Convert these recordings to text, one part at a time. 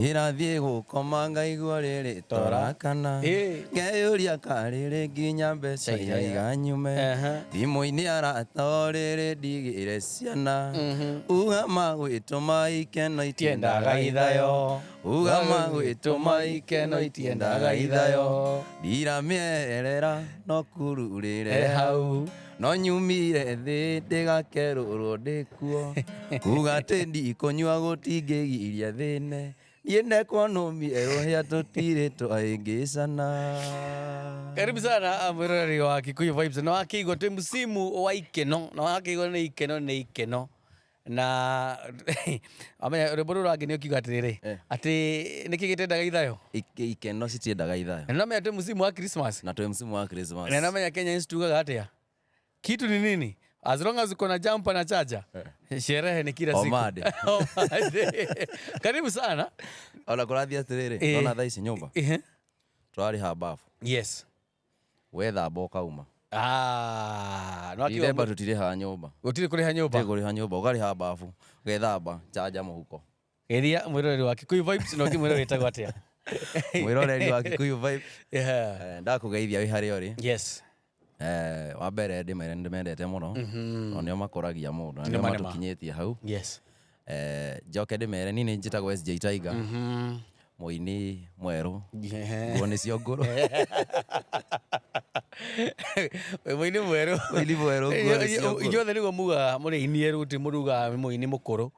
Ĩrathiĩ gũkoma ngaigua rĩrĩ tora kana ngeyũria karĩrĩ nginya mbeca iraiga nyume thimũ-inĩ arata o rĩrĩ ndigĩre ciana uga magwĩtũma ikeno itiendaga ithayo uga magwĩtũma ikeno itiendaga ithayo ndiramĩerera no kururĩre hau no nyumire thĩ ndĩgakerũrwo ndĩkuo kuga atĩ ndikũnyua gũtingĩgiria thĩne niĩ ndekwo nũmie rũhĩa tũtirĩ twaĩngĩcana. Karibu sana mwiroreri wa Kikuyu Vibes na wakĩigua twĩ msimu wa ikeno na wakĩigua nĩ ikeno nĩ ikeno na amenya rwĩmbo rũrũ rwangĩ nĩ ũkiuga atĩrĩrĩ Eh. atĩ nĩkĩ gĩtendaga ithayo? Ikeno citiendaga ithayo. Na nĩũramenya twĩ msimu wa Christmas. Na twĩ msimu wa Christmas. Na nĩũramenya Kenyans tugaga atĩa? Kitu ni nini? As long as uko na jumper na charger, sherehe ni kila siku. Omade. Omade. Karibu sana. Ona kũrathiĩ atĩrĩrĩ, nona thaa ici nyũmba tũrarĩha bafu. Wethamba ũkauma. Ah, no akiuga Dithemba tũtirĩhaga nyũmba. Gũtirĩ kũrĩha nyũmba. Gũtirĩ kũrĩha nyũmba, ũkarĩha bafu, ũgethamba, charger mũhuko. Geithia mwĩroreri wa Kikuyu Vibes na ũkĩmwĩra wĩtagwo atĩa. Mwĩroreri wa Kikuyu Vibes. Yeah. Ndakũgeithia wĩ harĩa ũrĩ. Wa mbere ndĩmere nĩndĩmendete mũno tondũ nĩo makũragia mũndũ na nĩo Nĩma, nĩma. matũkinyĩtie hau. Njoke ndĩmere niĩ nĩ njĩtagwo SJ Tiger, mũini mwerũ, nguo nĩcio ngũrũ. Wĩ mũini mwerũ. Mũini mwerũ, nguo nĩcio ngũrũ. Inyuothe nĩguo mugaga mũrĩ aini erũ ti mũrugaga mũini mũkũrũ.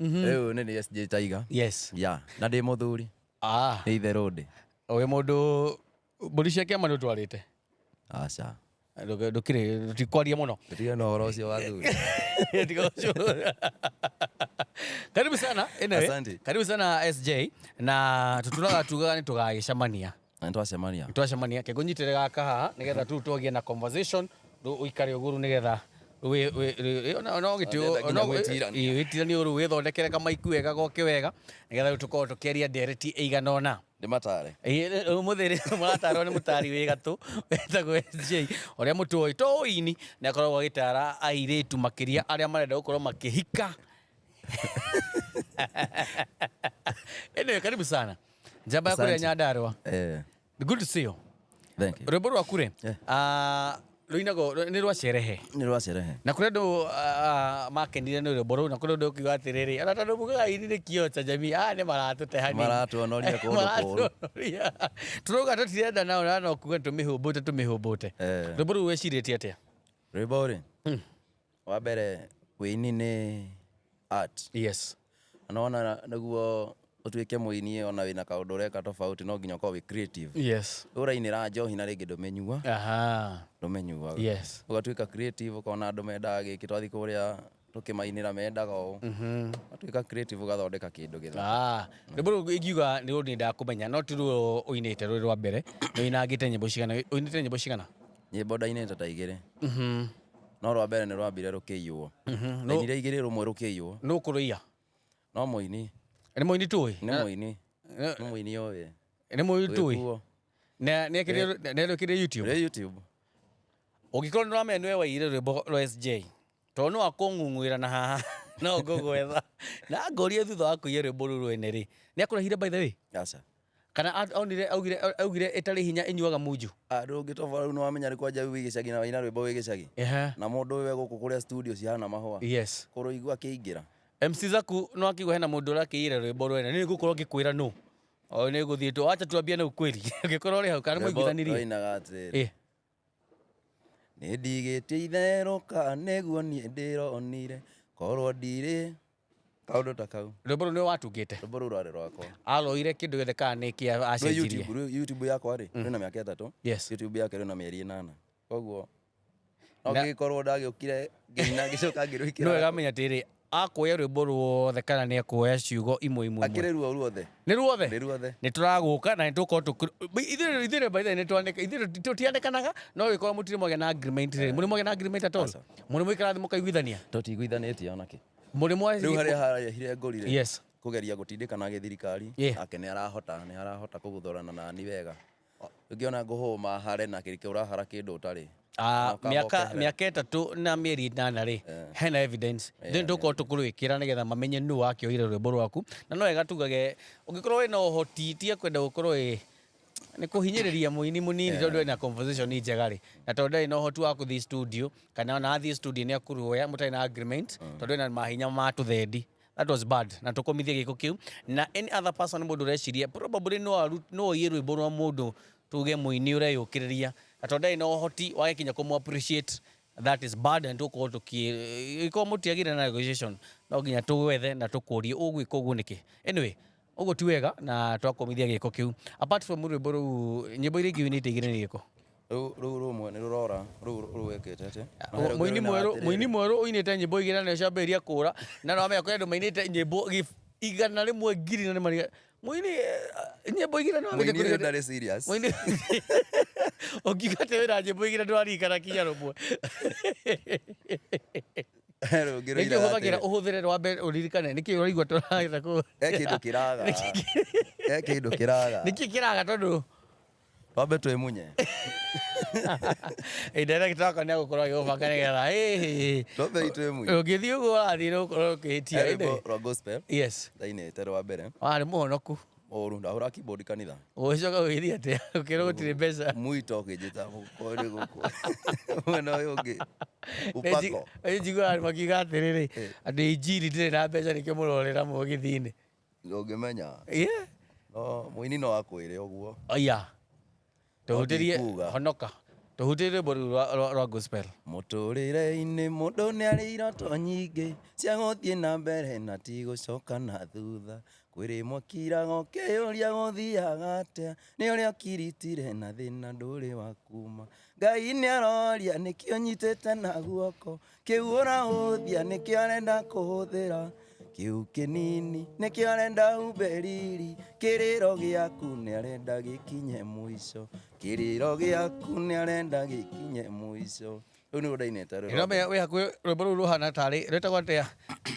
Rĩu nĩ niĩ SJ Tiger. Yeah, na ndĩ mũthuri. Nĩ itherũ ndĩ. Wĩ mũndũ mbũri cia kĩama nĩ ũtwarĩte? Aca. Ndũkĩrĩ, tũtikwaria mũno. Tũtige na ũhoro ũcio wa thuri. Tiga ũcio. Karibu sana. Anyway, Asante. Karibu sana SJ na tuturaga tugaga nĩ tũgagĩcemania. Na nĩtwacemania. Nĩtwacemania. Ke ngũnyitĩre gaka haha nĩgetha tu twagie na conversation rĩu ũikare ũguo rĩu nĩgetha no gĩtĩ Ndĩrenda nginya gwĩtirania. wĩtiranie rĩu wĩthondekere kamaiku wega goke wega nĩgetha rĩu tũkorwo tũkĩaria ndereti ĩigana ũna. Ndĩmatare. Ũmũthĩ rĩ mũratarwo nĩ mũtari wĩ gatũ wĩtagwo SJ ũrĩa mũtũĩ to ũini nĩ akoragwo agĩtara airĩtu makĩria arĩa marenda gũkorwo makĩhika. Anyway, karibu sana. Njamba ya kũrĩa Asante. Nyandarua. Good to see you. Thank you. Rwĩmbo rwaku rĩ, rũinagwo nĩ rwa sherehe. Nĩ rwa sherehe. Na kũrĩ andũ makenire nĩ rwĩmbo rũu na kũrĩ andũ ũkiuga atĩrĩrĩ, ona tondũ mugaga aini nĩ kĩoo cha jamii, aya nĩ maratũte hanini. Maratuonoria kũndũ kũũru. Maratuonoria. Tũrauga tũtirenda nao na no kuga tũmĩhũmbũte tũmĩhũmbũte. Rwĩmbo rũu wecirĩtie atĩa? Rwĩmbo rĩ, wa mbere wĩini nĩ art. Na wona nĩguo ũtuĩke mũini ona wĩna kaũndũ ũreka tofauti no nginya ũkorwo wĩ creative. Rĩu ũrainĩra njohi na rĩngĩ ndũmĩnyua. Ndũmĩnyuaga. Ũgatuĩka creative ũkona andũ mendaga gĩkĩ twathiĩ kũrĩa tũkĩmainĩra mendaga ũũ. Ũgatuĩka creative ũgathondeka kĩndũ gĩthaka. Rwĩmbo rũu ingiuga nĩ rũndĩ ndakũmenya no ti ruo ũinĩte rwĩ rwa mbere. Nĩ ũinangĩte nyĩmbo cigana? Ũinĩte nyĩmbo cigana? Nyĩmbo ndainĩte ta igĩrĩ. No rwa mbere nĩ rwambire rũkĩiywo. Ndainire igĩrĩ rũmwe rũkĩiywo. Nũ kũrũiya? No mũini. Nĩ mũini tũĩ? Nĩ mũini. Nĩ mũini ũĩ. Nĩ mũini tũĩ? Wĩkuo. Na nĩ ekĩrire YouTube? Rĩ YouTube. Ũngĩkorwo nĩ ũramenya nĩwe waiyire rwĩmbo rwa SJ, tondũ nĩ wakũng'ung'uĩra na haha no ngũgwetha. Na ngũrie thutha wa kũiya rwĩmbo rũu rwene rĩ, nĩ akũrehire by the way? Aca. Kana onire augire augire ĩtarĩ hinya ĩnyuaga munju? Ndũngĩtoba rĩu nĩ wamenya nĩ kwanja wĩ gĩcagi na waina rwĩmbo wĩ gĩcagi. Na mũndũ ũyũ e gũkũ kũrĩa studio cihana mahũa. Kũrũigua akĩingĩra. MC Zaku no akĩigua hena mũndũ ũrakĩiyĩra rwĩmbo rwene. Nĩ ngũkorwo ngĩkwĩra nũ. O nĩ ngũthiĩ tu. Acha tuambie na ukweli. Angĩkorwo ũrĩ hau kana Rwĩmbo mũiguithanirie. rwainaga atĩrĩrĩ. Nĩ ndigĩtie itherũka nĩguo niĩ ndĩronire korwo ndirĩ kaũndũ ta kau. Rwĩmbo rũu nĩwe watungĩte? Rwĩmbo rũu rwarĩ rwakwa. Aroire kĩndũ gĩothe kana nĩ kĩa Rwĩ acenjirie? YouTube, rwĩ YouTube yakwa rĩ, rwĩna mĩaka 3. YouTube yake rwĩna mĩeri 8. Koguo no ngĩkorwo ndagĩũkire ngĩina ngĩcoka ngĩrwĩkĩra. Nĩ wega menya atĩrĩ, akuoya rwĩmbo ruothe kana nĩ akuoya ciugo imwe imwe imwe? Akĩrĩ ruo ruothe. Nĩ ruothe? Nĩ ruothe. Nĩ tũragũka na nĩ tũgũkorwo ithuĩ by the way nĩ twandĩka, ithuĩ tũtiandĩkanaga, no gĩkorwo mũtirĩ mwagĩa na agreement rĩ, mũrĩ mwagĩa na agreement at all? Aca. Mũrĩ mwaikara thĩ mũkaiguithania? Tũtiiguithanĩtie ona kĩ. Mũrĩ mwa Rĩu harĩa harehire ngũri rĩ, kũgeria gũtindĩkana gĩthirikari, nake nĩ arahota, nĩ arahota kũguthũrana nani wega. Ũngĩona ngũhũma hare na kĩrĩkĩ ũrahara kĩndũ ũtarĩ. Mĩaka 3 na mĩeri 8 rĩ, hena evidence. Then tũkorwo tũkũrwĩkĩra nĩgetha mamenye nũ wakĩoire rwĩmbo rwaku. Na no wega tugage ũngĩkorwo wĩna ũhoti tiga kwenda gũkorwo ĩ nĩ kũhinyĩrĩria mũini mũnini tondũ ena conversation njega rĩ, na tondũ ndarĩ na ũhoti wa gũthiĩ studio, kana ona athiĩ studio nĩ akũruoya mũtarĩ na agreement, tondũ ena mahinya ma tũthendi. That was bad, na tũkũmithie gĩko kĩu. Na any other person mũndũ ũreciria probably no oiye rwĩmbo rwa mũndũ, tuge mũini ũreyũkĩrĩria, na tondũ ndarĩ na ũhoti wa gĩkinya kũmũ appreciate, that is bad. And tũkorwo tũkĩ ĩkorwo mũtiagire na negotiation, no nginya tũgwethe na tũkũrie ũgwĩka ũguo nĩkĩ. Anyway, ũguo ti wega na twakũmithia gĩko kĩu. Apart from rwĩmbo rũu, nyĩmbo iria ingĩ ũinĩte igĩrĩ nĩ irĩkũ? Rũu rũmwe nĩ rũrora rũu wĩkĩte atĩa? Mũini mwerũ ũinĩte nyĩmbo igĩrĩ na nĩciambĩrĩria kũra, na no wamenya kwĩ andũ mainĩte nyĩmbo 101,000 na nĩ mariga mũini nyĩmbo igĩrĩ no Mũini ũyũ ndarĩ serious. Mũini ũngiuga atĩ wĩna nyĩmbo igĩrĩ ndũraririkana kinya rũmwe. Rũngĩ Nĩkĩ rũinaga ũhũthagĩra atĩrĩ. Ũhũthĩre rwambe ũririkane nĩkĩ ũraigua tũragetha kũ He kĩndũ kĩraga. He kĩndũ kĩraga. Nĩkĩ kĩraga tondũ Twambe twĩmunye. Ĩ director wakwa nĩ agũkorwo agĩgũbanga nĩgetha ĩ Twambe twĩmunye. Ũngĩthiĩ ũguo ũrathiĩ nĩ ũgũkorwo ũkĩhĩtia. He rwĩmbo rwa gospel. Yes. Ndainĩte rwa mbere. Warĩ mũhonoku. Ũru ndahũra keyboard kanitha. Ũgĩcoka ũgĩthiĩ atĩa? Ũkĩrwo gũtirĩ mbeca. Mwito ũkĩnjĩta mũko nĩ gũkũ. Mwena ũyũ ũngĩ. Upako. Nĩ njiguaga andũ makiuga atĩrĩrĩ, atĩ injiri ndĩrĩ na mbeca nĩkĩo mũrorĩra mũgithi-inĩ. Ndũngĩmenya. Yeah. No mũini no akwĩre ũguo. Aya. Tũhutĩrie Ndikuga. honoka. Tũhutĩrie rwĩmbo rũu rwa gospel. Mũtũrĩre-inĩ mũndũ nĩ arĩ iroto nyingĩ cia gũthiĩ na mbere na ti gũcoka na thutha. Kwĩrĩ mũkiraga ũkĩyũria gũthiaga atĩa, nĩ ũrĩa ũkiritire na thĩna ndũrĩ wa kuma. Ngai nĩ aroria nĩkĩo nyitĩte na guoko, kĩu ũrahũthia nĩkĩo arenda kũhũthĩra. Kĩu kĩnini nĩkĩo arenda umbe riri, kĩrĩro gĩaku nĩ arenda gĩkinye mũico. Kĩrĩro gĩaku nĩ arenda gĩkinye mũico. Rũu nĩruo ndainĩte rwĩmbo. Nĩũramenya wĩ hakuhĩ rwĩmbo rũu rũhana tarĩ rwĩtagwo atĩa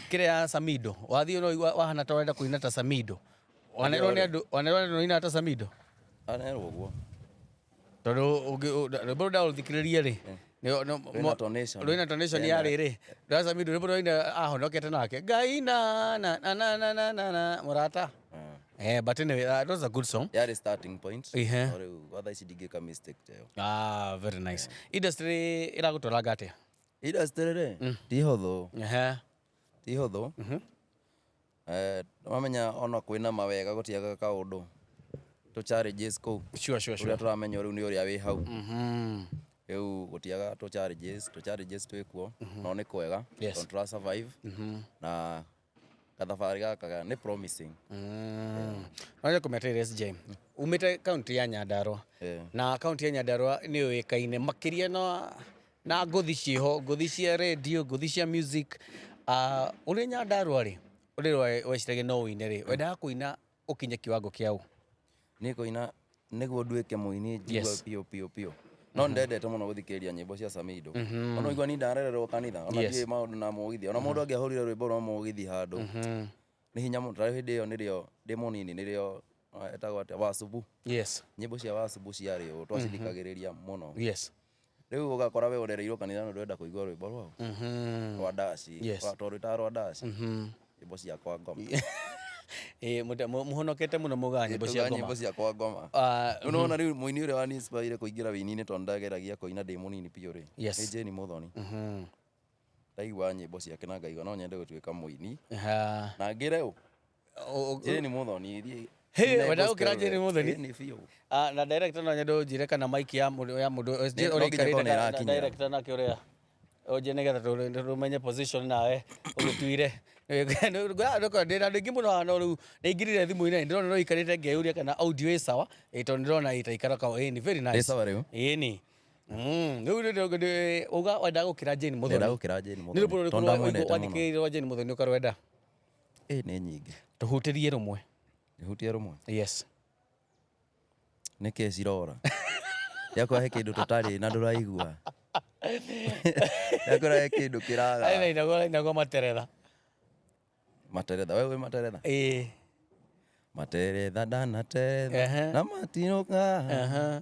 kĩrĩa ya Samido. Wathiĩ no ũigua wahana ta ũrenda kũina ta Samido. Wanerwo nĩ andũ, wanerwo nĩ andũ ũinaga ta Samido? Anerwo ũguo. Tondũ rwĩmbo rũu ndaũthikĩrĩria rĩ, Rwĩna tonation. Rwĩna tonation ya rĩrĩ. Rwa Samido rwĩmbo rwaina ahonokete nake. Ngai na na na na na na na na mũrata. But anyway, that was a good song. Yarĩ starting point. Ihe. No rĩu gwa thaa ici ndingĩka mistake ta ĩyo. Ah, very nice. Industry ĩragũtwaranga atĩa? Industry rĩ, ti hũthũ. Ehe. Ti hũthũ. Wamenya ona kwĩna mawega gũtiagaga kaũndũ. Tũ challenges kũu. Sure, sure, sure. Ũrĩa tũramenya rĩu nĩ ũrĩa wĩ hau. Rĩu gũtiaga tũ challenges, tũ challenges twĩkuo, no nĩ kwega. Yes. Tondũ tũra survive. Na gathabarĩ gaka nĩ promising. No nyende kũmenya SJ, umĩte kaunti ya Nyandarua. Na kaunti ya Nyandarua nĩ yũĩkaine makĩria na ngũthi ciĩho, ngũthi cia radio, ngũthi cia music. Ũrĩ Nyandarua rĩ, ũrĩ weciragia no ũine rĩ, wendaga kũina ũkinye kiwango kĩa ũ? Niĩ kũina nĩguo nduĩke mũini njigue Yes. biũ biũ biũ. No ndendete mũno gũthikĩrĩria nyĩmbo cia Samido. Ona ũigua niĩ ndarererwo kanitha, ona Yes. ndiũĩ maũndũ na mũgithi. Ona mũndũ angĩahũrire rwĩmbo rwa mũgithi handũ, nĩ hinya mũno. Tarĩu hĩndĩ ĩyo nĩrĩo ndĩ mũnini nĩrĩo etagwo atĩa, Wasubu. Yes. Nyĩmbo cia Wasubu ciarĩ ũũ, twacithikagĩrĩria mũno. Yes. Rĩu ũgakora we ũrereirwo kanitha na ndũrenda kũigua rwĩmbo rwao. Rwa ndaci. Yes. Tondũ rwĩtaga rwa ndaci. Nyĩmbo cia kwa ngoma. Mũhonokete mũno mugaga nyĩmbo cia Tugaga ngoma. nyĩmbo cia kwa ngoma. Rĩu nĩwona rĩu mũini ũrĩa wa inspire kũingĩra wĩini-inĩ tondũ ndageragia kũina ndĩ mũnini biũ rĩ. Yes. Nĩ Jane Muthoni. Ndaigua nyĩmbo ciake na ngaigua no nyende gũtuĩka mũini. Na ngĩre ũ? Jane Muthoni thiĩ. Hey, wenda gũkĩra Jane Muthoni? Nĩ biũ. Na director no nyende ũnjĩre kana mic ya mũndũ ya mũndũ SJ Nĩ- no ũrĩa nginya ũikarĩte ĩkorwo nĩ na ĩrakinya. director nake ũrĩa ũnjĩre nĩgetha tũmenye position nawe ũgĩtuire. Ndĩna andũ aingĩ mũno haha no rĩu nĩingĩrire thimũ-inĩ ndĩrona no ikarĩte ngeyũria kana audio ĩ sawa, tondũ ndĩrona ĩtaikara kawa. Ĩni very nice. Ĩ sawa rĩu? Ĩni. Rĩu uga wendaga gũkĩra Jane Muthoni. Ndenda gũkĩra Jane Nĩ Muthoni. rwĩmbo rũrĩkũ Tondũ ndamwendete mũno. wathikĩrĩirie rwa Jane Muthoni ũkarwenda? Ĩ nĩ nyingĩ. Tũhutĩrie rũmwe. Nĩhutie rũmwe? Yes. Nĩkĩ cirora? Yakwa he kĩndũ tũtarĩ na ndũraigua. Yakwa he kĩndũ kĩraga. Aina inagwo materetha. Materetha, we wĩ materetha? Ĩĩ. Materetha ndanateretha Ehe. na matinũka. Aha.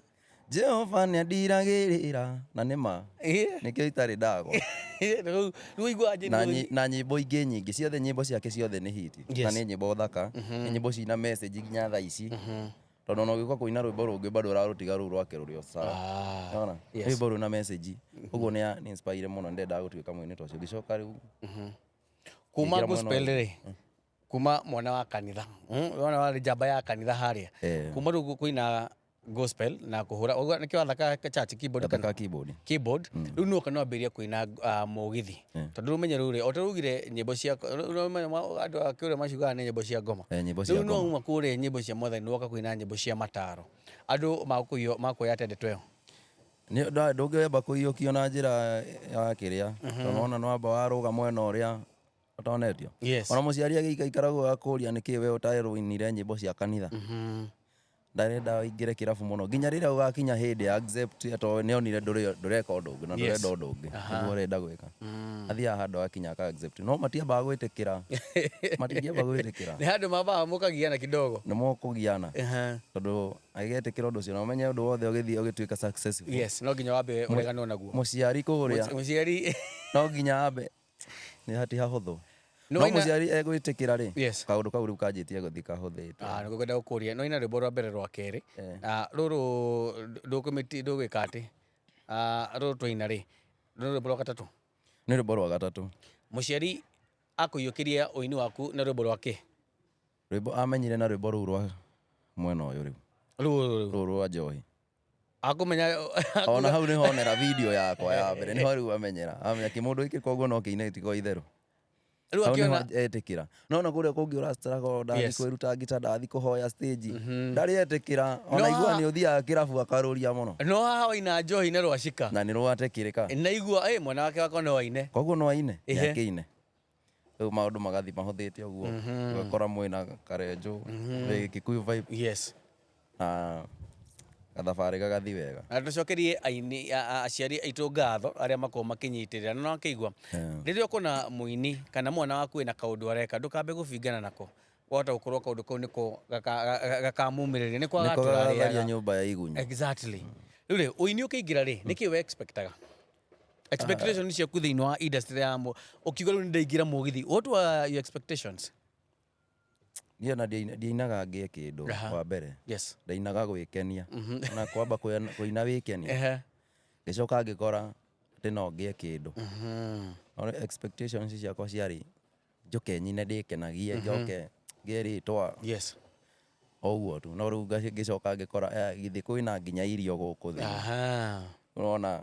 Jehova nĩandiragĩrĩra na nĩma nĩkĩo itarĩ ndagwa. Rĩu ũiguaga Na na nyĩmbo ingĩ nyingĩ ciothe, nyĩmbo ciake ciothe nĩ hit. Na nĩ nyĩmbo thaka, nĩ nyĩmbo cina message nginya thaa ici, tondũ ona ũgĩũka kũina rwĩmbo rũngĩ bado ũrarũtiga rũu rwake rũrĩ o sawa. Nĩwona? Yes. Rwĩmbo rwĩna message ũguo nĩ inspire mũno, ndendaga gũtuĩka mũini ta ũcio, ngĩcoka rĩu Kuma ngĩingĩra mwena gospel ũyũ. Rĩ, kuma mwana wa kanitha, wona warĩ njamba ya kanitha harĩa, kuma rĩu kũina gospel na kũhũra ũguo nĩkĩo wathaka church keyboard kana Gathaka keyboard. Keyboard. Rĩu nĩwoka no ambĩrĩrie kũina mũgithi, tondũ rĩu ũmenye rĩu rĩ, o ta rĩu ugire nyĩmbo cia rĩu ũmenye andũ a kĩũrĩa maciugaga nĩ nyĩmbo cia ngoma. Nyĩmbo cia Rĩu no ngoma. uma kũrĩa nyĩmbo cia Mwathani, nĩwoka kũina nyĩmbo cia mataro, andũ makũoya atĩa ndeto ĩyo? Ndũngĩamba kũiyũkio na njĩra ya kĩrĩa, tondũ wona nĩwamba warũga mwena ũrĩa ũtonetio. Ona mũciari agĩikaikara ũguo agakũria nĩkĩ we ũtarũinire nyĩmbo cia kanitha, ndarenda ũingĩre kĩrabu mũno nginya rĩrĩa ũgakinya hĩndĩ ya accept tondũ nĩonire ndũreka ũndũ ũngĩ na ndũrenda ũndũ ũngĩ nĩguo ũrenda gwĩka. Athiaga handũ akinya aka accept, no matiambaga gwĩtĩkĩra, matingĩamba gwĩtĩkĩra. Nĩ handũ mambaga mũkagiana kidogo. Nĩ mokũgiana, tondũ agĩgetĩkĩra ũndũ ũcio na ũmenye ũndũ wothe ũgĩthiĩ ũgĩtuĩka successful, Yes, no nginya wambe ũreganwo naguo. Mũciari kũrĩa Mũciari no nginya ambe nĩ hati hahũthũ, No no mũciari egwĩtĩkĩra rĩ, kaũndũ kau rĩu kanjĩtie gũthiĩ kahũthĩte. Ah, nĩguo ngwenda gũkũria, no ina rwĩmbo rwa mbere rwa kerĩ. Ah, rũrũ ndũkũmĩti ndũgwĩka atĩ, ah, rũrũ twaina rĩ, nĩ rwĩmbo rwa gatatũ. Nĩ rwĩmbo rwa gatatũ. Mũciari akũiyũkĩria ũini waku na rwĩmbo rwa kĩ? Rwĩmbo amenyire na rwĩmbo rũu rwa mwena ũyũ rĩu. Rũu? Rũu rwa njohi. Akũmenya. Ona hau nĩho onera video yakwa ya mbere, nĩho rĩu amenyera, amenya kĩmũndũ gĩkĩ koguo no kĩine tigo itherũ. Rĩu Hau nĩho akĩona etĩkĩra. No na kũrĩa kũngĩ ũrastruggle, ndathi kwĩruta ngita, ndathi kũhoya stage, ndarĩ etĩkĩra ona. No Igua nĩ ũthiaga kĩrabu akarũria mũno. No haha waina njohi na rwacika. Na nĩ rwatekĩrĩka. Naigua mwana wake wakwa no aine. Koguo no aine, nĩ akĩine. Rĩu maũndũ magathi mahũthĩte ũguo, ũgakora mwĩna karenjũ wĩ Kikuyu Vibe na gathabarĩ gagathi wega. Na tũcokerie aini aciari aitũ ngatho arĩa makoragwo makĩnyitĩrĩra na wakĩigua rĩrĩa ũkuona mũini kana mwana waku wĩna kaũndũ areka, ndũkambe gũbingana nako, wahota gũkorwo kaũndũ kau nĩko gakamumĩrĩria, nĩko Nĩko gagatharia agatũrarĩaga nyũmba ya igunyũ. Exactly. Rĩu rĩ, ũini ũkĩingĩra rĩ, nĩkĩ we expectaga, expectation ciaku thĩinĩ wa industry ya ũkiuga rĩu nĩndaingĩra mũgithi, what were your expectations? Niĩ ona ndiainaga ngĩe kĩndũ. Wa mbere ndainaga gwĩkenia na kwamba kũina wĩkenia, ngĩcoka ngĩkora atĩ no ngĩe kĩndũ. No expectations ciakwa ciarĩ njoke nyine ndĩkenagie, njoke ngĩe rĩtwa, o ũguo tu. No rĩu ngĩcoka ngĩkora githĩ kwĩna nginya irio gũkũ thĩ. Ũrona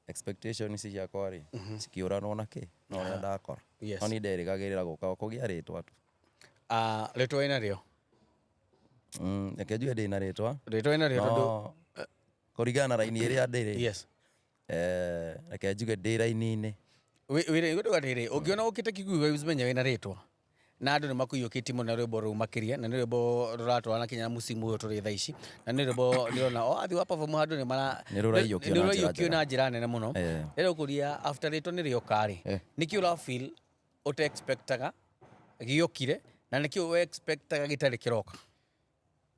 expectations ciakwa rĩ, cikĩũranwo na kĩ na ũrĩa ndakora. No niĩ nderĩgagĩrĩra gũka o kũgĩa rĩtwa tu. Ah, rĩtwa wĩna rĩo? Reke njuge ndĩna rĩtwa. Rĩtwa wĩna rĩo tondũ No kũringana na raini ĩrĩa ndĩrĩ, reke njuge ndĩ raini-inĩ. Wĩra atĩrĩ, ũngĩona ũkĩte Kikuyu Vibes, menya wĩna rĩtwa na andũ nĩ makũiyũkĩtie mũno na rwĩmbo rũu makĩria, na nĩ rwĩmbo rũratwarana kinya na mũcimu ũyũ tũrĩ thaa ici, na nĩ rwĩmbo ndĩrona o athiĩ wa perform handũ nĩ mara Nĩ rũraiyũkio nĩ na njĩra rũraiyũkio njega. Na njĩra nene mũno. Rĩrĩa ũkũria after rĩtwa nĩ rĩoka rĩ, nĩkĩ ũra feel ũte expectaga gĩokire, na nĩkĩ we expectaga gĩtarĩ kĩroka?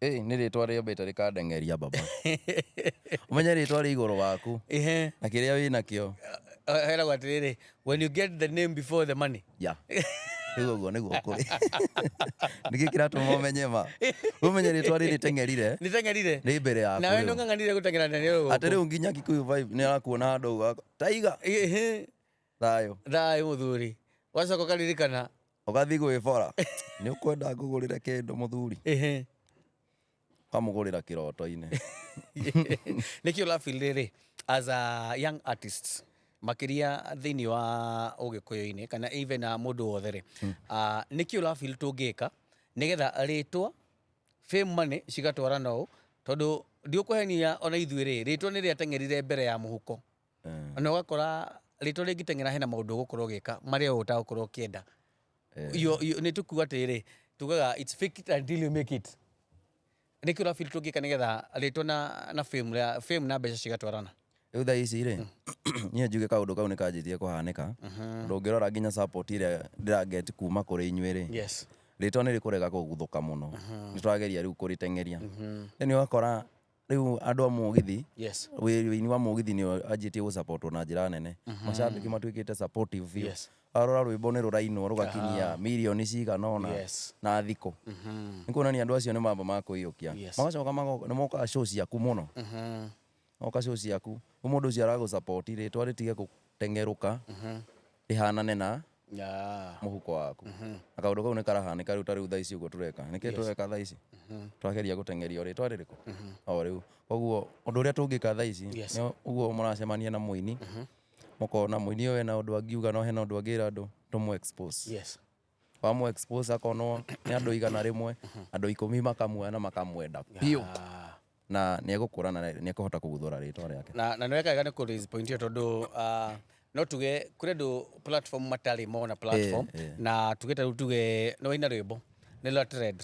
Ĩ nĩ rĩtwa rĩambĩte rĩkandengeria baba, ũmenye rĩtwa rĩ igũrũ waku na kĩrĩa wĩnakĩo. Heragwo atĩrĩrĩ, when you get the name before the money. Ya, rĩu ũguo nĩguo kũrĩ, nĩkĩ kĩratũma ũmenye ma ũmenye rĩtwa rĩrĩ teng'erire nĩteng'erire rĩ mbere yaku. Nawe Rĩu. nĩũng'ang'anire gũteng'erania nĩ rũgũkũ. Atĩ rĩu nginya Kikuyu Vibe nĩ arakuona handũ ũguo taiga thayũ. Thayũ mũthuri, wacoka ũkaririkana. Ũgathiĩ gwĩbora, nĩ ũkwenda ngũgũrĩre kĩndũ mũthuri, ũkamũgũrĩra kĩroto-inĩ. Nĩkĩ ũra feel rĩrĩ as a young artist, makĩria thĩinĩ wa ũgĩkũyũ-inĩ kana even na mũndũ wothe rĩ, ah, nĩkĩ ũra feel tũngĩka nĩgetha rĩtwa, fame, money cigatwarana ũũ? Tondũ ndiũkũhenia, ona ithuĩ rĩ, rĩtwa nĩ rĩateng'erire mbere ya mũhuko. Na ũgakora rĩtwa rĩngĩteng'era, hena maũndũ ũgũkorwo ũgĩka marĩa we ũtagũkorwo ũkĩenda. Nĩ tũkuga atĩrĩrĩ, tugaga it's fake it until you make it. Nĩkĩ ũra feel tũngĩka nĩgetha rĩtwa na fame na mbeca cigatwarana? Rĩu thaa ici rĩ, niĩ njuge kaũndũ kau nĩ kanjĩtie kũhanĩka, tondũ ũngĩrora nginya support ĩrĩa ndĩraget kuma kũrĩ inyuĩ rĩ, rĩtwa nĩ rĩkũrega kũguthũka mũno, nĩ tũrageria rĩu kũrĩteng'eria. Then ũgakora Rĩu andũ a mũgithi, wĩini wa mũgithi nĩ anjĩtie gũsupportwo na njĩra nene. Macambĩki matuĩkĩte supportive biũ. Arora rwĩmbo nĩ rũrainwo rũgakinyia mirioni cigana ũna na thikũ. Nĩ kuonania andũ acio nĩ mamba makũiyũkia. Magacoka nĩ mokaga show ciaku mũno. Moka show ciaku, rĩu mũndũ ũcio aragũ-support rĩtwa rĩtige gũteng'erũka, rĩhanane na mũhuko waku. Na kaũndũ kau nĩ karahanĩka rĩu ta rĩu thaa ici ũguo tũreka. Nĩkĩ tũreka thaa ici? Twageria gũteng'eria rĩtwa rĩrĩkũ? O rĩu. Koguo ũndũ ũrĩa tũngĩka thaa ici, nĩ ũguo mũracemania na mũini, mũkona mũini ũyũ ena ũndũ angiuga no hena ũndũ angĩra andũ, tũmũ expose. Wamũ expose akonwo nĩ andũ 100, andũ 10 makamuoya na makamwenda biũ. Na nĩ egũkũra na nĩ ekũhota kũguthũra rĩtwa rĩake. Na nĩ weka wega nĩ kũ raise point ĩyo tondũ no tuge kũrĩ andũ platform matarĩ mona platform, na tuge ta rĩu tuge nĩ waina rwĩmbo nĩ rwa trend,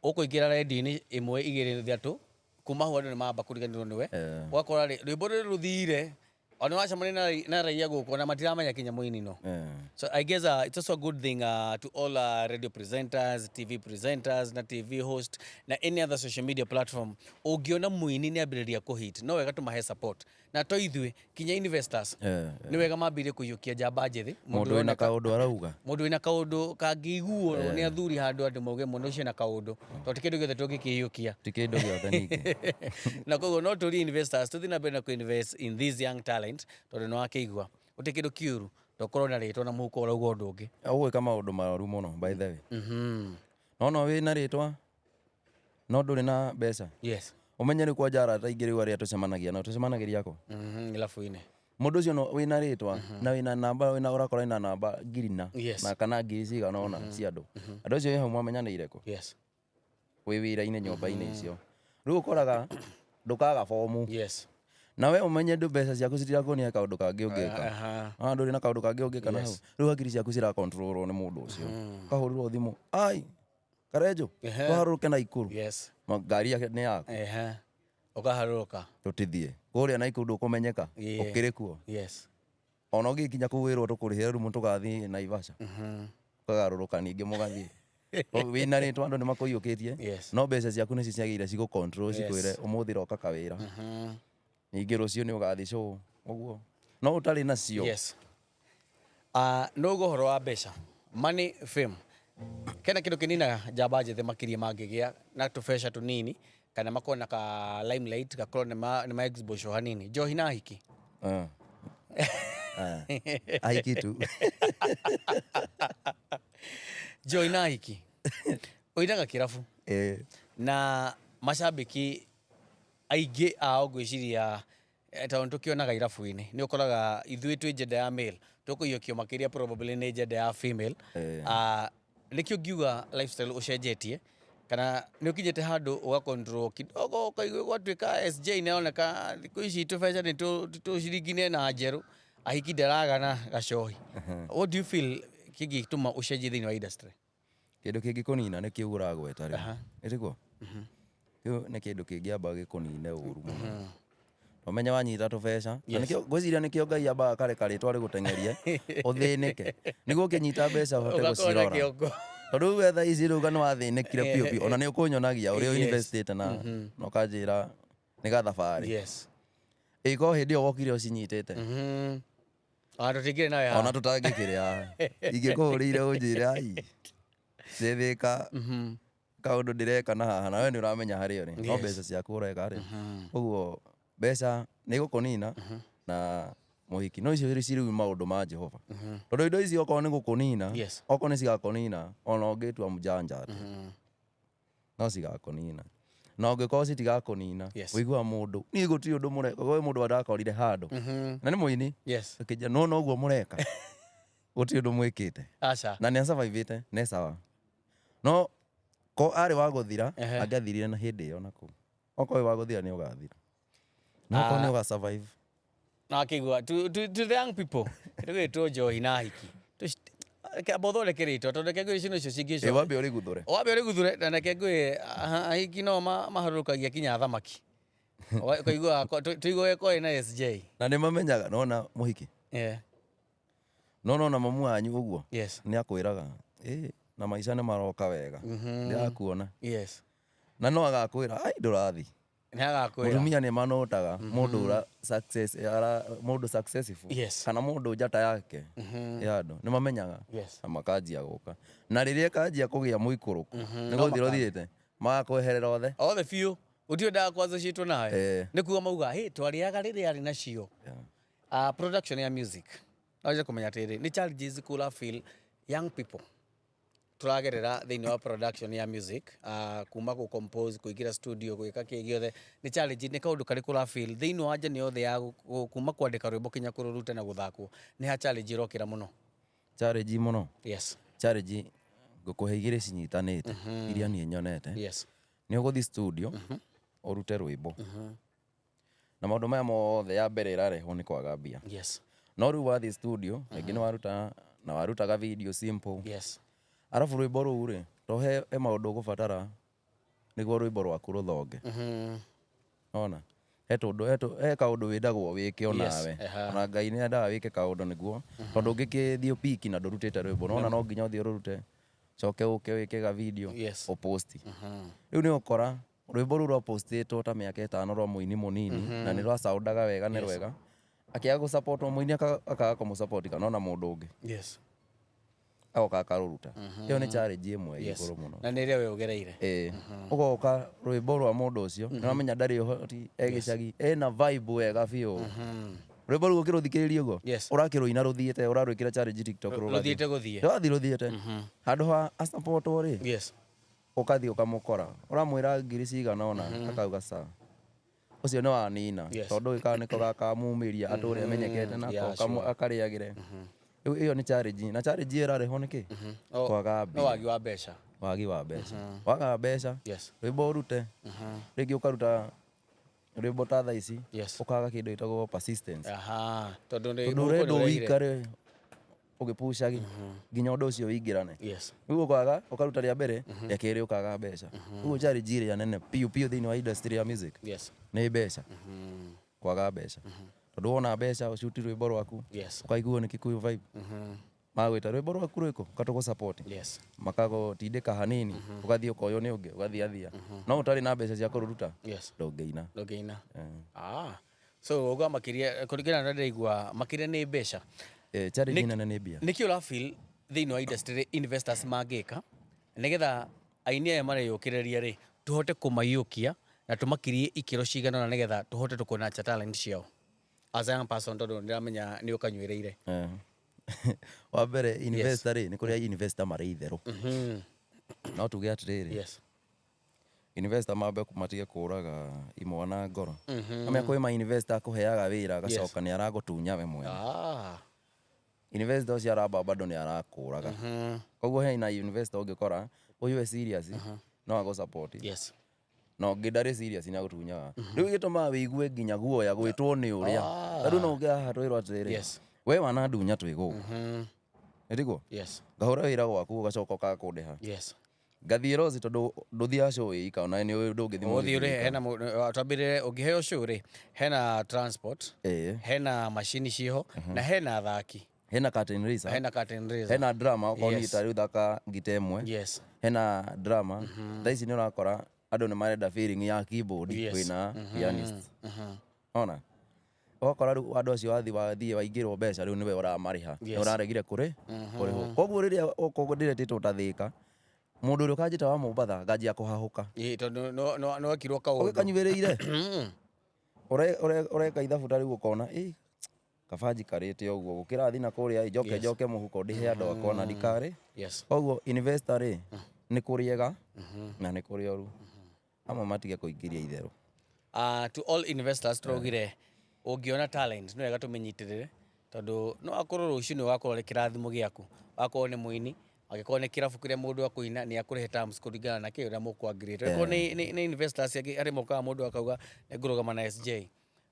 ũkũingĩra redio-inĩ 1 2 3, kuma hau andũ nĩ mamba kũriganĩrwo nĩwe. Ũgakora rwĩmbo rũrũ rũthire, ona wacemania na raia gũkũ na matiramenya kinya mũini no. So I guess it's also a good thing to all radio presenters, TV presenters na TV host na any other social media platform. Ũngĩona mũini nĩ ambĩrĩria kũhit, no wega tũmahe support. Na to ithuĩ kinya investors, nĩ wega mambĩrĩrie kũiyũkia njamba njĩthĩ. Mũndũ wĩna kaũndũ arauga. Mũndũ wĩna kaũndũ kangĩiguo nĩ athuri handũ andũ mauge mũndũ ũcio ena kaũndũ. Tondũ ti kĩndũ gĩothe tũngĩkĩiyũkia. Ti kĩndũ gĩothe ningĩ. Na koguo no tũrie investors tũthiĩ na mbere na kũ-invest in this young talent tondũ nĩ wakĩigua. Gũtirĩ kĩndũ kĩũru tokorwo na rĩtwa na mũhuko ũrauga ũndũ ũngĩ. Ũgwĩka maũndũ moru mũno by the way. No no wĩna rĩtwa no ndũrĩ na mbeca. Ũmenye rĩu kwanja arata aingĩ rĩu arĩa tũcemanagia nao, tũcemanagĩria kũ? Irabu-inĩ. Mũndũ ũcio no wĩna rĩtwa na wĩna namba, wĩna ũrakora wĩna namba ngiri na na kana ngiri cigana ũna cia andũ. Andũ acio wĩ hau mwamenyanĩire kũ? Wĩ wĩra-inĩ nyũmba-inĩ icio. Rĩu ũkoraga ndũkaga bomu. Na we ũmenye ndũ mbeca ciaku citirakuonia kaũndũ kangĩ ũngĩka. Ndũrĩ na kaũndũ kangĩ ũngĩka na hau. Rĩu hakiri ciaku ciracontrolwo nĩ mũndũ ũcio. Ũkahũrĩrwo thimũ, ai, Karenjo, tũharũrũke Naikuru. Ngari yake nĩ yaku. Ũkaharũrũka. Tũtithiĩ. Kũrĩa Naikuru ndũkũmenyeka. Ũkĩrĩ kuo. Ona ũngĩkinya kũu wĩrwo tũkũrĩhĩra rumu tũgathiĩ Naivasha. Ũkagarũrũka ningĩ mũgathiĩ. Wĩna rĩtwa andũ nĩ makũiyũkĩtie. No mbeca ciaku nĩcio ciagĩrĩire cigũ control, cikwĩre ũmũthĩ roka kawĩra. Ningĩ rũciũ nĩ ũgathiĩ show. Ũguo. No ũtarĩ nacio. No ũguo ũhoro wa mbeca. Money, fame. Kena kĩndũ kĩninaga njamba njĩthĩ makĩria mangĩgĩa na tũbeca tũnini kana makorwo na ka limelight gakorwo nĩ ma exposure hanini. Njohi na ahiki. Ahiki tu. Njohi na ahiki. Ũinaga kĩrabu. Na macambĩki aingĩ ao ngwĩciria tondũ tũkĩonaga irabu-inĩ nĩ ũkoraga ithuĩ twĩ gender ya male tũkũiyũkio makĩria probably nĩ gender ya female. Nĩkĩo ngiuga lifestyle ũcenjetie kana nĩ ũkinyĩte handũ ũga control kidogo ũkaigua gwatuĩka SJ nĩ aroneka thikũ ici tũbeca nĩ tũciringi na njerũ ahiki ndaragana gacohi. What do you feel kĩngĩtũma ũcenjie thĩinĩ wa industry? Kĩndũ kĩngĩkũnina nĩ kĩu ũragweta rĩu. Ĩtiguo? Kĩu nĩ kĩndũ kĩngĩamba gĩkũnine ũru mũno. Ũmenye wanyita tũbeca. Na nĩkĩo ngwĩciria nĩkĩo Ngai ambaga akareka rĩtwa rĩgũteng'erie ũthĩnĩke. Nĩguo ũkĩnyita mbeca ũhote Ũgakorwo na gũcirora. kĩongo. Tondũ rĩu we thaa ici rĩu nĩ wathĩnĩkire biũ biũ. Ona nĩ ũkũnyonagia ũrĩa investĩte na ũkanjĩra nĩ gathabarĩ. Ĩko hĩndĩ ĩyo wokire ũcinyitĩte. Ona tũtingĩrĩ nawe haha. Ona tũtangĩkĩrĩ haha. Ingĩkũhũrĩire ũnjĩre ai. Ndĩthĩka kaũndũ ndĩreka na haha na we nĩ ũramenya harĩa ũrĩ. No mbeca ciaku ũreka rĩ. Ũguo mbeca nĩ igũkũnina na mũhiki. No icio cirĩ maũndũ ma Jehova. Tondũ indo ici okorwo nĩ gũkũnina, okorwo nĩ cigakũnina, ona ũngĩtua mũjanja atĩa, no cigakũnina. Na ũngĩkorwo citigakũnina, ũiguaga mũndũ, niĩ gũtirĩ ũndũ mũreka, kwĩ mũndũ ndakorire handũ. Na nĩ mũini. Akĩnjĩra, no noguo mũreka. Gũtirĩ ũndũ mwĩkĩte. Na nĩ asurvivĩte, nĩ sawa. No ko arĩ wa gũthira, angĩathirire na hĩndĩ ĩyo na kũu. Okorwo wĩ wa gũthira nĩ ũgathira. No okorwo nĩ ũga survive. Na akĩigua, to the young people, rĩu njohi na ahiki. Amba ũthondeke rĩtwa, tondũ reke ngwĩre icio nĩcio cingĩcoka. Ĩ, wambe ũrĩguthũre. Wambe ũrĩguthũre, na reke ngwĩre, ahiki no maharũrũkagia kinya thamaki. Ũkaigua, tũiguage kwarĩ na SJ. Na nĩ mamenyaga, nona mũhiki. No nona mamu wanyu ũguo. Nĩ akwĩraga, na maica nĩ maroka wega. Ndĩrakuona. Na no agakwĩra, ai ndũrathi. Nĩ agakwĩra. Mũtumia nĩ manotaga mũndũ ũra success ara mũndũ successful kana mũndũ njata yake ya andũ nĩ mamenyaga na makanjia gũka, na rĩrĩa ĩkanjia kũgĩa mũikũrũko nĩ gũthiĩ rũthiĩte magakweherera othe. Othe biũ, gũtirĩ ndaga kwassociatwo nawe. Eh. Nĩ kuga mauga, "Hey, twarĩaga rĩrĩa arĩ nacio." Production ya music, no nyende kũmenya atĩrĩrĩ, nĩ challenges kũra feel young people tũragerera thĩinĩ wa production ya music, kuma gũ compose, kũingĩra studio, gwĩka kĩ gĩothe? Nĩ challenge, nĩ kaũndũ karĩkũ ũra feel thĩinĩ wa njani yothe ya kuma kwandĩka rwĩmbo kinya kũrũruta na gũthakwo? Nĩ ha challenge ĩrokĩra mũno? Challenge mũno? Yes. Challenge ngũkũhe igĩrĩ cinyitanĩte iria niĩ nyonete. Nĩ ũgũthiĩ studio ũrute rwĩmbo, na maũndũ maya mothe ya mbere ĩrarehwo nĩ kwaga mbia. No rĩu wathiĩ studio, rĩngĩ nĩ waruta na warutaga video simple, arabu rwĩmbo rũu rĩ, to he maũndũ ũgũbatara nĩguo rwĩmbo rwaku rũthonge. Ona he tũndũ he kaũndũ wĩndagwo wĩke onawe. Ona Ngai nĩ endaga wĩke kaũndũ nĩguo, tondũ ũngĩkĩthiĩ piki na ndũrutĩte rwĩmbo, nona no nginya ũthiĩ ũrũrute, coke ũke wĩke ga video, ũposti. Rĩu nĩ ũkora rwĩmbo rũu rwapostĩtwo ta mĩaka 5 rwa mũini mũnini, na nĩ rwacaundaga wega, nĩ rwega, akĩaga gũsapotwo mũini, akaga kũmũsupport, kana ona mũndũ ũngĩ agoka akarũruta. Ĩyo nĩ challenge ĩmwe ĩ igũrũ mũno. Na nĩ ĩrĩa we ũgereire. Ĩĩ, ũgoka rwĩmbo rwa mũndũ ũcio nĩ ũramenya ndarĩ ũhoti, e gĩcagi, ena vibe wega biũ. Rwĩmbo rũu ũkĩrũthikĩrĩria ũguo, ũrakĩrũina rũthiĩte, ũrarwĩkĩra challenge TikTok, rũgathiĩ. Rũthiĩte gũthiĩ. Rũrathiĩ rũthiĩte. Handũ ha asupportwo rĩ, ũkathiĩ ũkamũkora ũramwĩra ngiri cigana ũna, akauga sawa, ũcio nĩ wanina, tondũ gĩka nĩko gakamumĩria atũre amenyekete nako, akarĩagĩre. Rĩu ĩyo nĩ challenge, na challenge ĩyo ĩrarehwo nĩ kĩ? Oh, Kwaga no mbia. Wagi wa mbeca. Wagi wa mbeca. Waga mbeca, rwĩmbo ũrute, rĩngĩ ũkaruta rwĩmbo ta thaa ici, ũkaga kĩndũ gĩtagwo persistence. Aha, tondũ nĩ Tondũ mũhuko ũrendwo nĩ ũregire. ũikare ũgĩpucagi nginya ũndũ ũcio ũingĩrane. Rĩu ũkaga, ũkaruta rĩa mbere, rĩa kerĩ ũkaga mbeca. Ũguo challenge ĩrĩa nene piũ piũ thĩinĩ wa industry ya music nĩ mbeca, kwaga mbeca, tondũ wona mbeca ũcuti rwĩmbo rwaku, ũkaiguo nĩ Kikuyu Vibe, magwĩta rwĩmbo rwaku rwĩkũ, ũgatũgũ support, makagũtindĩka hanini, ũgathiĩ ũkoywo nĩ ũngĩ, ũgathiĩ athia, no ũtarĩ na mbeca cia kũrũruta, ndũngĩina. Ndũngĩina. Ah. So uga makĩria, kũringana na ndĩraigua, makĩria nĩ mbeca. Eh, challenge nene nĩ mbia. Nĩkĩ ũra feel thĩinĩ wa industry investors mangĩka nĩgetha aini aya mareyũkĩrĩria rĩ, tũhote kũmaiyũkia na tũmakirie ikĩro cigana ũna, nĩgetha tũhote tũkũnacha talent ciao, as a young person, tondũ ndĩramenya nĩ ũkanyuĩrĩire? Eh. Wa mbere, investor rĩ, nĩ kũrĩa investor marĩ itherũ. No tuge atĩrĩrĩ, investor mambe matige kũraga imwana ngoro. Amenya kwĩ ma investor akũheaga wĩra, agacoka nĩ aragũtunya we mwene. Investor ũcio aramba bado nĩ arakũraga. Koguo hena investor ũngĩkora ũyũ e serious, no agũ support, na ũngĩ ndarĩ serious, nĩ agũtunyaga. Rĩu gĩtũmaga wĩigue nginya guoya gwĩtwo nĩ ũrĩa. Ta rĩu no ũke haha twĩrwo atĩrĩrĩ, we wanandunya twĩ gũkũ, nĩtiguo? Ngahũra wĩra gwaku, ũgacoka ũkaga kũndĩha. Ngathiĩ Rosi, tondũ ndũthiaga show wĩ ika, ona nĩ ndũngĩthiĩ Ũthiĩ mũgithi ũrĩhe. wĩ ika. Hena twambĩrĩre, ũngĩheo show rĩ, hena transport, hena macini ciho, na hena athaki, Hena curtain raiser, hena curtain raiser, hena drama, okorwo nĩ ta rĩu thaka ngita ĩmwe, hena drama. Thaa ici nĩ ũrakora andũ nĩ marenda feeling ya keyboard, kwĩna pianist. Ona ũgakora rĩu andũ acio wathiĩ waingĩrwo mbeca, rĩu nĩwe ũramarĩha, nĩ ũraregire kũrĩ kũrĩhwo. Koguo rĩrĩa okorwo ndĩretĩtwo ta Thĩka, mũndũ ũrĩa ũkanjĩta wa Mombatha nganjia kũhahũka. Ĩĩ, tondũ no wekirwo kaũndũ. Ũgĩkanyuĩrĩire ũreka ithabu ta rĩu, ũkona ĩ kaba njikarĩte ũguo gũkĩra thiĩ na kũrĩa ĩ, njoke njoke mũhuko ndĩhe andũ akwa na ndikarĩ. Koguo investor rĩ, nĩ kũrĩ ega na nĩ kũrĩ oru. Amwe matige kũingĩria itherũ. To all investors tũraugire, ũngĩona talent nĩ wega tũmĩnyitĩrĩre, tondũ no akorwo rũciũ nĩ ũgakorwo arĩ kĩrathimo gĩaku. Wakorwo nĩ mũini, angĩkorwo nĩ kĩrabu kĩrĩa mũndũ akũina, nĩ akũrĩhe terms kũringana na kĩ ũrĩa mũkũangirĩte. Angĩkorwo nĩ investors angĩ arĩa mokaga, mũndũ akauga nĩ ngũrũgama na SJ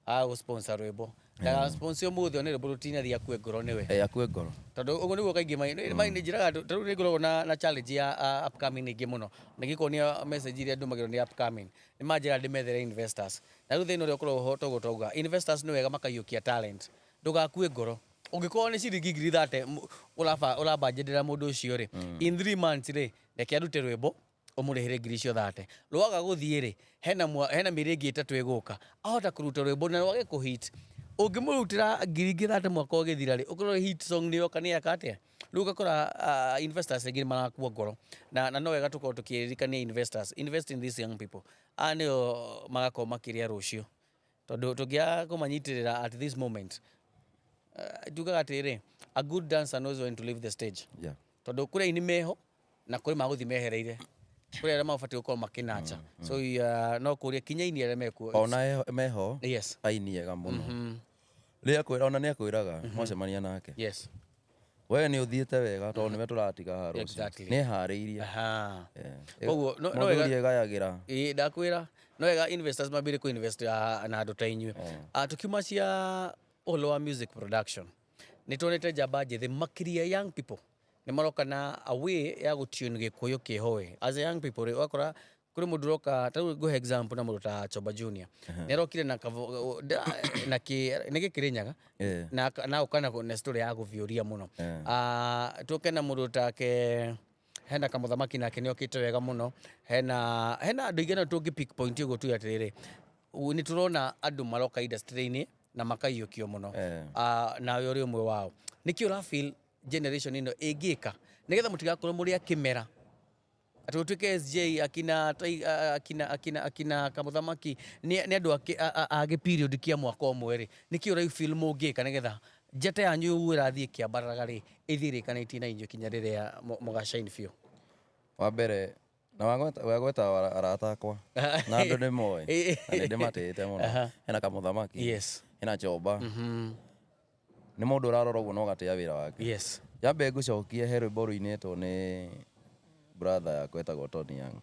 agũ sponsor rwĩmbo, ndaga sponsor ũmũthĩ one rwĩmbo rũtinathiĩ, akue ngoro nĩwe. Eh, akue ngoro. Tondũ ũguo nĩguo kaingĩ mai njĩraga andũ. Tarĩu nĩ ngoragwo na challenge ya upcoming aingĩ mũno, na ngĩkuonia message iria ndũmagĩrwo nĩ upcoming, nĩ manjĩra ndĩmethere investors. Na rĩu thĩna ũrĩa ũkoragwo ho, toguo twauga, investors nĩ wega makaiyũkia talent. Ndũgakue ngoro ũngĩkorwo nĩ ciringi 30,000 ũrabanjĩrĩra mũndũ ũcio rĩ, in 3 months rĩ, reke arute rwĩmbo. Ũmũrĩhĩre ngiri icio 30 rwaga gũthiĩ rĩ, hena hena mĩeri ĩngĩ 3 ĩgũka ahota kũruta rwĩmbo na rwage kũhit. Ũngĩmũrutĩra ngiri ingĩ 30 mwaka ũgĩthira rĩ, ũkorwo hit song nĩ yoka nĩ yeka atĩa. Rĩu ũgakora investors aingĩ nĩ marakua ngoro na no wega tũkorwo tũkĩririkania investors, invest in these young people. Aya nĩo magakorwo makĩrĩa rũciũ, tondũ tũngĩaga kũmanyitĩrĩra at this moment, tugaga atĩrĩrĩ, a good dancer knows when to leave the stage. Tondũ kũrĩ aini meho na kũrĩ magũthiĩ mehereire, kũrĩ arĩa mabatiĩ gũkorwo makĩnacha. So no kũria kinya aini arĩa mekuo. Ona meho aini ega mũno. Rĩrĩa akwĩra, ona nĩ akwĩraga mwacemania nake. We nĩ ũthiĩte wega tondũ nĩwe tũratiga haha rũciũ. Nĩ eharĩirie. Koguo, no Mũthuri egayagĩra. Ĩĩ, ndakwĩra no wega investors mambĩrĩrie kũ invest na andũ ta inyuĩ. Tukiuma cia ũhoro wa music production, nĩ tuonete njamba njĩthĩ makĩria young people nĩ maroka na a way ya gũtune Gĩkũyũ kĩho. As a young people rĩ, ũgakora kũrĩ mũndũ ũroka, ta rĩu ngũhe example na mũndũ ta Choba Junior, nĩ arokire na kavo, na kĩ nĩ gĩkĩrĩnyaga na oka na story ya gũviũria mũno. Tũke na mũndũ take, hena kamũthamaki nake nĩ okĩte wega mũno, hena andũ aingĩ. No tũngĩ pick point ũguo tuge atĩrĩrĩ, nĩ tũrona andũ maroka industry-inĩ na makaiyũkio mũno. Nawe ũrĩ ũmwe wao, nĩkĩ ũra feel generation ĩno ĩngĩka nĩgetha mũtigakorwo mũrĩ a kĩmera, atĩ gũtuĩke SJ akina akina kamũthamaki nĩ andũ a gĩ period kĩa mwaka ũmwe rĩ? Nĩkĩ ũra feel mũngĩka nĩgetha njata yanyu ĩrathiĩ ĩkĩambararaga rĩ, ĩthiĩ ĩrĩkanĩtie na inyuĩ kinya rĩrĩa mũgashine biũ? Wa mbere na wagweta arata akwa na andũ nĩ moĩ na nĩ ndĩmatĩĩte mũno, hena kamũthamaki, hena Choba. Nĩ mũndũ ũrarora ũguo na ũgatĩa wĩra wake. Nyambe ngũcokie he rwĩmbo rũinĩtwo nĩ brother yakwa etagwo Tony Young,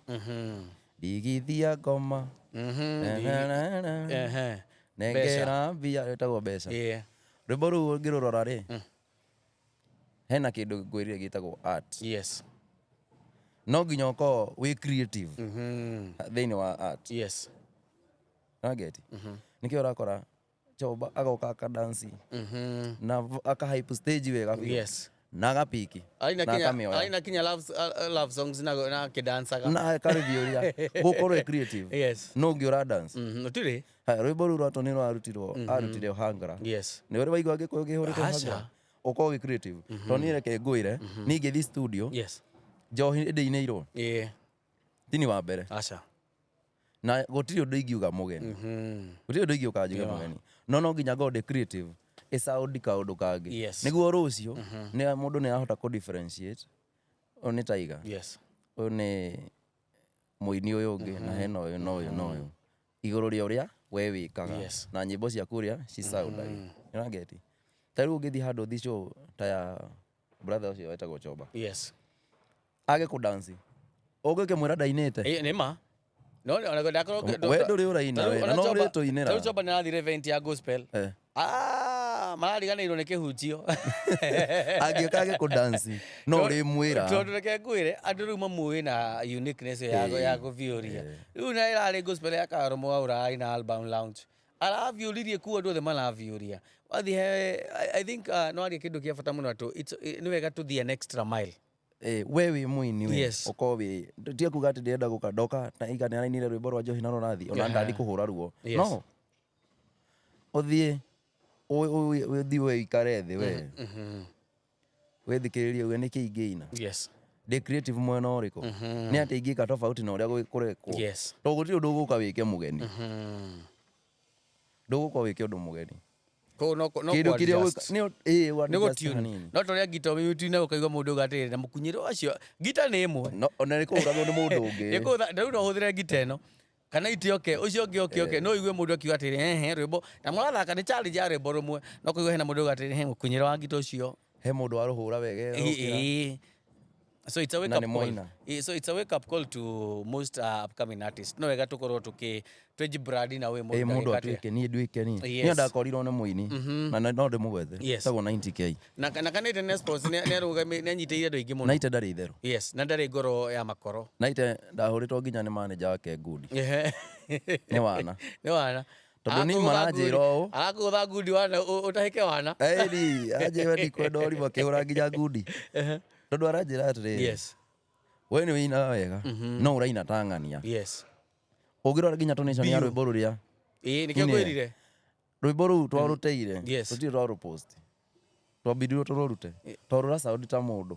ndigithia ngoma. Na, na, na, na. Nengera mbia, ĩtagwo Mbeca. Rwĩmbo rũu ũngĩrũrora rĩ, hena kĩndũ ngwĩrire gĩtagwo art. No nginya ũkorwo wĩ creative thĩinĩ wa art. Nageti nĩkĩo ũrakora Choba agoka akadansi na aka hype stage wega biũ. Na agapiki Aina na kinya akamĩoya. Aina kinya love songs na kĩdancaga. Na akarĩthiũria gũkorwo ĩ creative. No ũngĩ ũra dance. Ũtirĩ. Haya, rwĩmbo rũu rwa Tony rwarutirwo, arutire Ohangla. Nĩ ũrĩ waigua Gĩkũyũ kĩhũrĩtwo Aca. Ohangla? Ũkorwo wĩ creative, tondũ niĩ reke ngwĩre, niĩ ingĩthiĩ studio, njohi ndĩinĩirwo tini wa mbere. Aca. Na gũtirĩ ũndũ ingiuga mũgeni, gũtirĩ ũndũ ingĩũka njuge mũgeni, no nginya ngorwo ndĩ creative, ĩsound kaũndũ kangĩ, nĩguo rũciũ nĩ mũndũ nĩ arahota kũ differentiate ũyũ nĩ Tiger, ũyũ nĩ mũini ũyũ ũngĩ, na hena ũyũ na ũyũ na ũyũ, igũrũ rĩa ũrĩa we wĩkaga na nyĩmbo ciaku ũrĩa cisoundaga. Nĩũrangeti? Ta rĩu ũngĩthiĩ handũ ũthiĩ show ta ya brother ũcio wetagwo Choba, age kũdansi, ũngĩkĩmwĩra ndainĩte. Ĩ, nĩ ma no ona ndakorwo We ndũrĩ ũraina we, na no ũrĩtũinĩra. Tarĩu Choba nĩ arathire event ya gospel. Ah, marariganĩirwo nĩ kĩhunjio. Angĩũka age kũdansi, no ũrĩmwĩra. Tondũ reke ngwĩre, andũ rĩu mamũĩ na uniqueness ĩyo ya gũthiũria. Rĩu na ĩrarĩ gospel ya Karo Mwaura ina album launch, araviũririe kuo, andũ othe maraviũria. Wathiĩ he I think no arie kĩndũ kĩa bata mũno atĩ nĩ wega tũthiĩ an extra mile. We wĩ mũini we, ũkorwo wĩ tia kuga atĩ ndĩrenda gũka ndoka na iga nĩ arainire rwĩmbo rwa njohi na rũrathiĩ ona ndathi kũhũra ruo. No ũthiĩ ũthiĩ we ũikare thĩ, we wĩthikĩrĩrie uge nĩkĩ ingĩina, ndĩ creative mwena ũrĩkũ, nĩ atĩ ingĩka tofauti na ũrĩa kũrekwo. Tondũ gũtirĩ ũndũ ũgũka wĩke mũgeni, ndũgũka wĩke ũndũ mũgeni. Koguo no Kĩndũ kĩrĩa kũ-adjust. ũgwĩka ĩĩ, Nĩ ũ-adjust gũtune hanini. No torĩa ngita ũmĩtune, ũkaigua mũndũ uga atĩrĩrĩ, na mũkunyĩre ũcio ngita nĩ ĩmwe. No ona nĩ kũhũragwo nĩ mũndũ ũngĩ. Ĩkũtha rĩu no ũhũthĩre ngita ĩno kana ite oke ũcio ũngĩ oke no ũigue mũndũ akiuga atĩrĩ, hehe, rwĩmbo na mũrathaka nĩ challenge ya rwĩmbo rũmwe, no kũigua hena mũndũ uga atĩrĩ, he mũkunyĩre wa ngita ũcio. He mũndũ warũhũra wega ũkĩra. So it's a wake Na up nĩ call. mwaina. So it's a wake up call to most upcoming artists. No wega tukorwo tuki twijibrand na we Ĩ, mũndũ ndagĩka atĩa. atuĩke niĩ nduĩke niĩ. Niĩ ndakorirwo nĩ mũini na no ndĩmũgwethe, etagwo 90K. Na kanĩte nĩ sports nĩ arũgami nĩ anyitĩrĩire andũ aingĩ mũno. Naite ndarĩ itherũ. Yes, na ndarĩ ngoro ya makoro. Naite ndahũrĩtwo nginya nĩ manager wake ngundi. Nĩ wana. Nĩ wana. Tondũ niĩ maranjĩra ũũ. Arakũgũtha ngundi wana ũtahĩke wana. Ĩni anjĩra ndikwenda ũrimũ, akĩhũra nginya ngundi, tondũ aranjĩra atĩrĩrĩ, We nĩ wĩinaga wega, no ũraina ta ng'ania. Ũngĩrora nginya tonation ya Biũ. rwĩmbo rũrĩa Ĩĩ, nĩkĩo Nyine. ngwĩrire. Rwĩmbo rũu twarũteire, tũtirĩ twarũpost, twambirirwo tũrũrute tondũ rũra sound ta mũndũ.